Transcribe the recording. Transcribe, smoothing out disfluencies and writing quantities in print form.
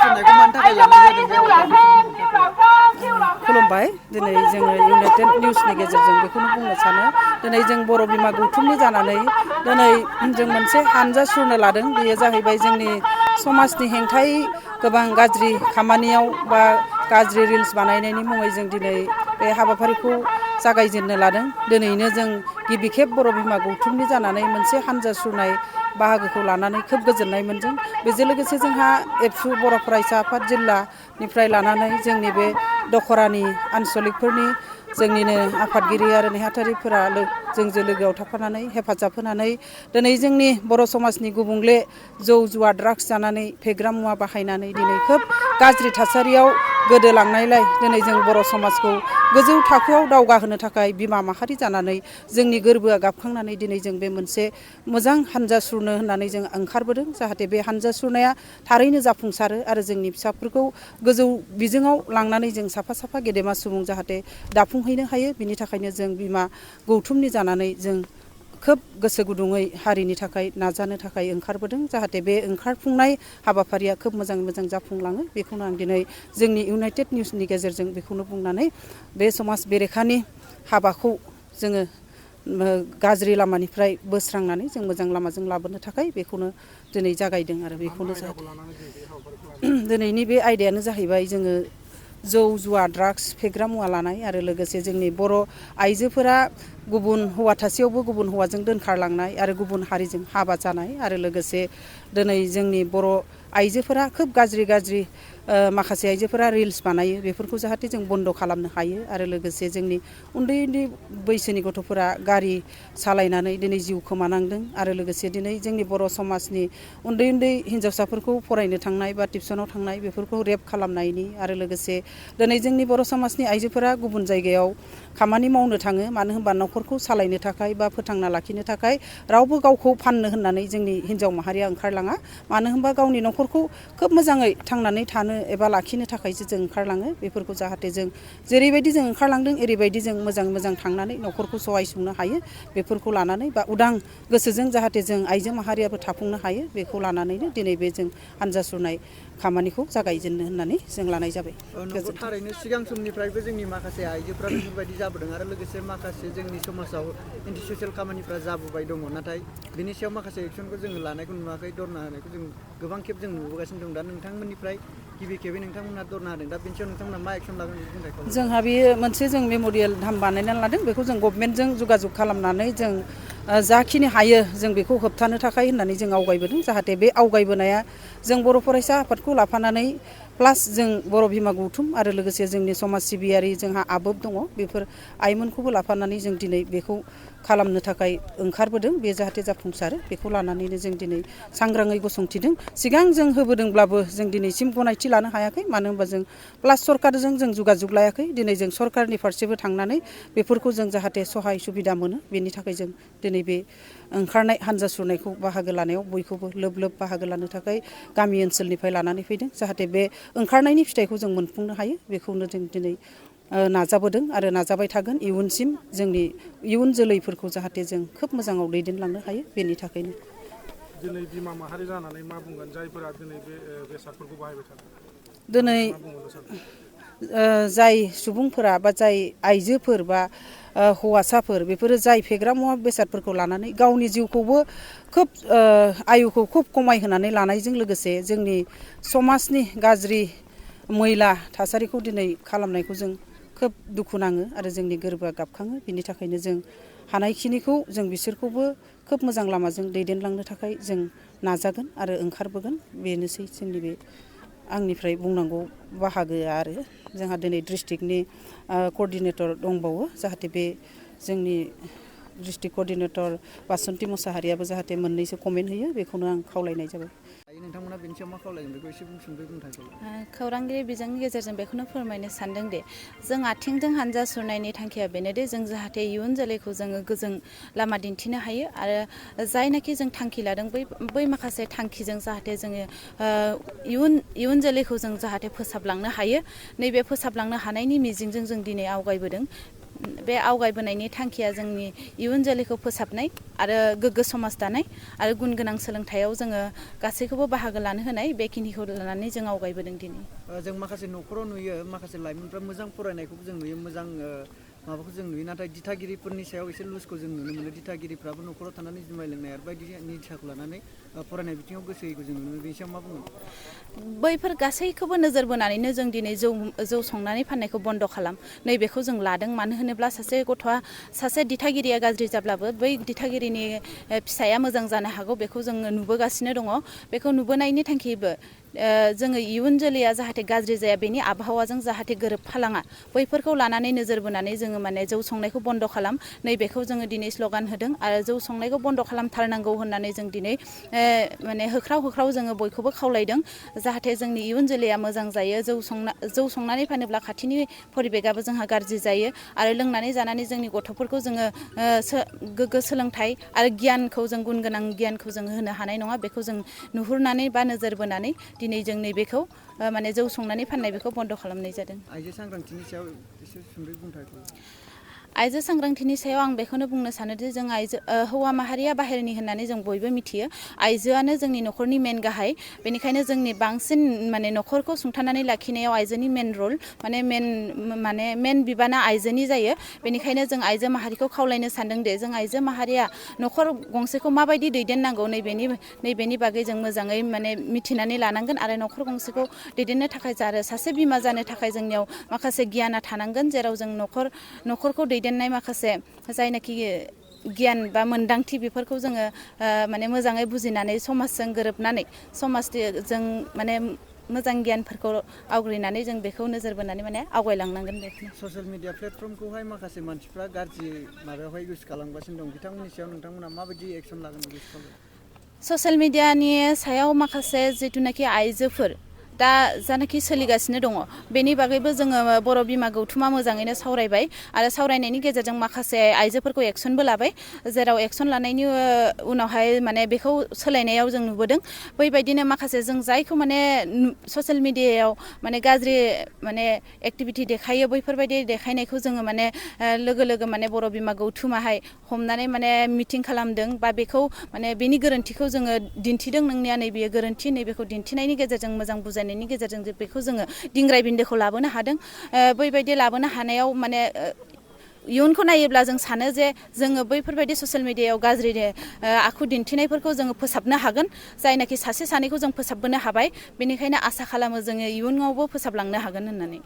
सुरनायखौ मानि थाखाय लानाय जादों? खुलुमबाय दिनै जोङो इउनाइटेड निउसनि गेजेरजों बेखौनो बुंनो सानो दिनै जों बर' बिमा गौथुमनि जानानै दिनै जों मोनसे हानजा सुरनो लादों बेयो जाहैबाय जोंनि समाजनि हेंथायै गोबां गाज्रि खामानियाव बा गाज्रि रिल्स बानायनायनि मुङै जों दिनै बे हाबाफारिखौ जागायजेननो लादों दिनैनो जों गिबि खेब बर' बिमा गौथुमनि जानानै मोनसे हानजा सुरनाय बाहागोखौ लानानै खोब गोजोननाय मोनदों बेजों लोगोसे जोंहा एबसु बर' फरायसा आफाद जिल्लानिफ्राय लानानै जोंनि बे दखरानि आनसलिकफोरनि जोंनिनो आफादगिरि आरो नेहाथारिफोरा जोंजों लोगोआव थाफानानै हेफाजाब होनानै दिनै जोंनि बर' समाजनि गुबुंले जौ जुवा ड्राग्स जानानै फेग्रा मुवा बाहायनानै दिनै खोब गाज्रि थासारियाव गोदोलांनायलाय दिनै जों बर' समाजखौ गोजौ थाखोआव दावगाहोनो थाखाय बिमा माहारि जानानै जोंनि गोरबोआ गाबखांनानै दिनै जों बे मोनसे मोजां हानजा सुरनो होननानै जों ओंखारबोदों जाहाथे बे हानजा सुरनाया थारैनो जाफुंसारो आरो जोंनि फिसाफोरखौ गोजौ बिजोङाव लांनानै जों साफा साफा गेदेमा सुबुं जाहाथे दाफुंहैनो हायो बिनि थाखायनो जों बिमा गौथुमनि जानानै जों खोब गोसो गुदुङै हारिनि थाखाय नाजानो थाखाय ओंखारबोदों जाहाथे बे ओंखारफुंनाय हाबाफारिया खोब मोजाङै मोजां जाफुंलाङो बेखौनो आं दिनै जोंनि इउनाइटेड निउसनि गेजेरजों बेखौनो बुंनानै बे समाज बेरेखानि हाबाखौ जोङो गाज्रि लामानिफ्राय बोस्रांनानै जों मोजां लामाजों लाबोनो थाखाय बेखौनो दिनै जागायदों आरो बेखौनो जाहाथे दिनैनि बे आयदायानो जाहैबाय जोङो जौ जुवा ड्राग्स फेग्रा मुवा लानाय आरो लोगोसे जोंनि बर' आइजोफोरा गुबुन हौवा थासेयावबो गुबुन हौवाजों दोनखारलांनाय आरो गुबुन हारिजों हाबा जानाय आरो लोगोसे दिनै जोंनि बर' आइजोफोरा खोब गाज्रि माखासे आइजोफोरा रिल्स बानायो बेफोरखौ जाहाथे जों बन्द' खालामनो हायो आरो लोगोसे जोंनि उन्दै उन्दै बैसोनि गथ'फोरा गारि सालायनानै दिनै जिउ खोमानांदों आरो लोगोसे दिनै जोंनि बर' समाजनि उन्दै उन्दै हिन्जावसाफोरखौ फरायनो थांनाय बा टिउसनाव थांनाय बेफोरखौ रेप खालामनायनि आरो लोगोसे दिनै जोंनि बर' समाजनि आइजोफोरा गुबुन जायगायाव खामानि मावनो थाङो मानो होनबा न'खरखौ सालायनो थाखाय बा फोथांना लाखिनो थाखाय रावबो गावखौ फाननो होननानै जोंनि हिन्जाव माहारिया ओंखारलाङा मानो होनबा गावनि न'खरखौ खोब मोजाङै थांनानै थानो एबा लाखिनो थाखायसो जों ओंखारलाङो बेफोरखौ जाहाथे जों जेरैबायदि जों ओंखारलांदों ओरैबायदि जों मोजां थांनानै न'खरखौ सहाय संनो हायो बेफोरखौ लानानै बा उदां गोसोजों जाहाथे जों आइजो माहारियाबो थाफुंनो हायो बेखौ लानानैनो दिनै बे जों हानजा सुरनाय खामानिखौ जागायजेननो होननानै जों लानाय जाबाय। नंगौ थारैनो सिगां समनिफ्रायबो जोंनि माखासे आइजोफ्रा बेफोरबायदि जाबोदों आरो लोगोसे माखासे जोंनि समाजाव एन्टि ससियेल खामानिफ्रा जाबोबाय दङ नाथाय बिनि सायाव माखासे एक्सनखौ जोङो लानायखौ नुवाखै धरना होनायखौ जों गोबां खेब जों नुबोगासिनो दं दा नोंथांमोननिफ्राय गिबि खेबै नोंथांमोनहा धरना होदों दा बेनि सायाव नोंथांमोना मा एक्सन लागोन बेखौ बुंथाय खावलायबाय। जोंहा बेयो मोनसे जों मेम'रियेल धाम बानायनानै लादों बेखौ जों गभमेन्टजों जगाजग खालामनानै जों जाखिनि हायो जों बेखौ होबथानो थाखाय होननानै जों आवगायबोदों जाहाथे बे आवगायबोनाया जों बर' फरायसा आफादखौ लाफानानै प्लास जों बर' बिमा गौथुम आरो लोगोसे जोंनि समाज सिबियारि जोंहा आबोब दङ बेफोर आइमोनखौबो लाफानानै जों दिनै बेखौ खालामनो थाखाय ओंखारबोदों बे जाहाथे जाफुंसारो बेखौ लानानैनो जों दिनै सांग्राङै गसंथिदों सिगां जों होबोदोंब्लाबो जों दिनैसिम गनायथि लानो हायाखै मानो होनबा जों प्लास सरकारजों जों जगाजग लायाखै दिनै जों सरकारनि फारसेबो थांनानै बेफोरखौ जों जाहाथे सहाय सुबिदा मोनो बेनि थाखाय जों दिनै बे ओंखारनाय हानजा सुरनायखौ बाहागो लानायाव बयखौबो लोब बाहागो लानो थाखाय गामि ओनसोलनिफ्राय लानानै फैदों जाहाथे बे ओंखारनायनि फिथाइखौ जों मोनफुंनो हायो बेखौनो जों दिनै नाजाबोदों आरो नाजाबाय थागोन इयुनसिम जोंनि इयुन जोलैफोरखौ जाहाथे जों खोब मोजाङाव दैदेनलांनो हायो बेनि थाखायनो दिनै बिमा माहारि जानानै मा बुंगोन जायफोरा दिनै बे बेसादफोरखौ बाहायबाय थादों दिनै मा बुंनो सानो जाय सुबुंफोरा बा जाय आइजोफोर बा हौवासाफोर बेफोरो जाय फेग्रा मुवा बेसादफोरखौ लानानै गावनि जिउखौबो खोब आयुखौ खोब खमायहोनानै लानायजों लोगोसे जोंनि समाजनि गाज्रि मैला थासारिखौ दिनै खालामनायखौ जों खोब दुखु नाङो आरो जोंनि गोरबोआ गाबखाङो बिनि थाखायनो जों हानायखिनिखौ जों बिसोरखौबो खोब मोजां लामाजों दैदेनलांनो थाखाय जों नाजागोन आरो ओंखारबोगोन बेनोसै जोंनि बे आंनिफ्राय बुंनांगौ बाहागोआ आरो जोंहा दिनै डिस्ट्रिक्टनि कअर्डिनेटर दंबावो जाहाथे बे जोंनि डिस्ट्रिक्ट कअर्डिनेटर बासन्ति मुसाहारियाबो जाहाथे मोननैसो कमेन्ट होयो बेखौनो आं खावलायनाय जाबाय। नोंथांमोना बेनि सायाव मा खावलायगोन बेखौ एसे सुंद'यै बुंथाय खावलाय। खौरांगिरि बिजोंनि गेजेरजों बेखौनो फोरमायनो सानदोंदि जों आथिंजों हानजा सुरनायनि थांखिया बेनोदि जों जाहाथे इयुन जोलैखौ जोङो गोजों लामा दिन्थिनो हायो आरो जायनाखि जों थांखि लादों बै माखासे थांखिजों जाहाथे जोङो इयुन जोलैखौ जों जाहाथे फोसाबलांनो हायो नैबे फोसाबलांनो हानायनि मिजिंजों जों दिनै आवगायबोदों बे आवगायबोनायनि थांखिया जोंनि इयुन जोलैखौ फोसाबनाय आरो गोग्गो समाज दानाय आरो गुन गोनां सोलोंथायाव जोङो गासैखौबो बाहागो लानो होनाय बेखिनिखौ लानानै जों आवगायबोदों दिनै। जों माखासे न'खराव नुयो माखासे लाइमोनफ्रा मोजां फरायनायखौबो जों नुयो मोजां माबाखौ जों नुयो नाथाय दिथागिरिफोरनि सायाव एसे लुजखौ जों नुनो मोनो दिथागिरिफ्राबो न'खराव थानानै जुमाय लोंनाय आरो बायदि निसाखौ लानानै फरायनाय बिथिङाव गोसो होयैखौ जों नुनो मोनो बेनि सायाव मा बुङो? बैफोर गासैखौबो नोजोर बोनानैनो जों दिनै जौ संनानै फाननायखौ बन्द' खालाम नैबेखौ जों लादों मानो होनोब्ला सासे गथ'आ सासे दिथागिरिया गाज्रि जाब्लाबो बै दिथागिरिनि फिसाया मोजां जानो हागौ बेखौ जोङो नुबोगासिनो दङ बेखौ नुबोनायनि थांखिबो जोङो इयुन जोलैया जाहाथे गाज्रि जाया बेनि आबहावाजों जाहाथे गोरोबफालाङा बैफोरखौ लानानै नोजोर बोनानै जोङो माने जौ संनायखौ बन्द' खालाम नैबेखौ जोङो दिनै स्ल'गान होदों आरो जौ संनायखौ बन्द' खालामथारनांगौ होननानै जों दिनै माने होख्राव होख्राव जोङो बयखौबो खावलायदों जाहाथे जोंनि इयुन जोलैया मोजां जायो जौ संनानै फानोब्ला खाथिनि परिबेकआबो जोंहा गाज्रि जायो आरो लोंनानै जानानै जोंनि गथ'फोरखौ जोङो गोग्गो सोलोंथाइ आरो गियानखौ जों गुन गोनां गियानखौ जों होनो हानाय नङा बेखौ जों नुहुरनानै बा नोजोर बोनानै दिनै जों नैबेखौ माने जौ संनानै फाननाय बेखौ बन्द' खालामनाय जादों। आइजो सांग्रांथिनि सायाव एसे सुंद'यै बुंथाय। आइजो सांग्रांथिनि सायाव आं बेखौनो बुंनो सानोदि जों हौवा माहारिया बाहेरनि होननानै जों बयबो मिथियो आइजोआनो जोंनि न'खरनि मेन गाहाय बेनिखायनो जोंनि बांसिन माने न'खरखौ सुंथानानै लाखिनायाव आइजोनि मेन रल माने मेन बिबाना आइजोनि जायो बेनिखायनो जों आइजो माहारिखौ खावलायनो सानदों दे जों आइजो माहारिया न'खर गंसेखौ माबायदि दैदेननांगौ नैबेनि बागै जों मोजाङै माने मिथिनानै लानांगोन आरो न'खर गंसेखौ दैदेननो थाखाय सासे बिमा जानो थाखाय जोंनियाव माखासे गियाना थानांगोन जेराव जों न'खरखौ दैदेननाय माखासे जायनाखि गियान बा मोन्दांथि बेफोरखौ जोङो माने मोजाङै बुजिनानै समाजजों गोरोबनानै समाजजों माने मोजां गियानफोरखौ आवग्रिनानै जों बेखौ नोजोर बोनानै माने आवगायलांनांगोन बेखौनो। ससियेल मिडिया प्लेटफर्मखौहाय माखासे मानसिफ्रा गाज्रि माबायावहाय इउज खालामगासिनो दं बिथांमोननि सायाव नोंथांमोना माबायदि एक्सन लागोन बेखौ? ससियेल मिडियानि सायाव माखासे जिथुनाखि आइजोफोर दा जानाखि सोलिगासिनो दङ बेनि बागैबो जोङो बर' बिमा गौथुमा मोजाङैनो सावरायबाय आरो सावरायनायनि गेजेरजों माखासे आइजोफोरखौ एक्सनबो लाबाय जेराव एक्सन लानायनि उनावहाय माने बेखौ सोलायनायाव जों नुबोदों बैबायदिनो माखासे जों जायखौ माने ससियेल मिडियायाव माने गाज्रि माने एक्टिभिटि देखायो बैफोरबायदि देखायनायखौ जोङो माने लोगो लोगो माने बर' बिमा गौथुमाहाय हमनानै माने मिटिं खालामदों बा बेखौ माने बेनि गोरोन्थिखौ जोङो दिन्थिदों नोंनिया नैबेयो गोरोन्थि नैबेखौ दिन्थिनायनि गेजेरजों मोजां बुजायनायनि गेजेरजों बेखौ जोङो दिंग्राय बिन्दोखौ लाबोनो हादों बैबायदि लाबोनो हानायाव माने इयुनखौ नायोब्ला जों सानो जे जोङो बैफोरबायदि ससियेल मिडियायाव गाज्रि आखु दिन्थिनायफोरखौ जोङो फोसाबनो हागोन जायनाखि सासे सानैखौ जों फोसाबबोनो हाबाय बेनिखायनो आसा खालामो जोङो इयुनावबो फोसाबलांनो हागोन होननानै।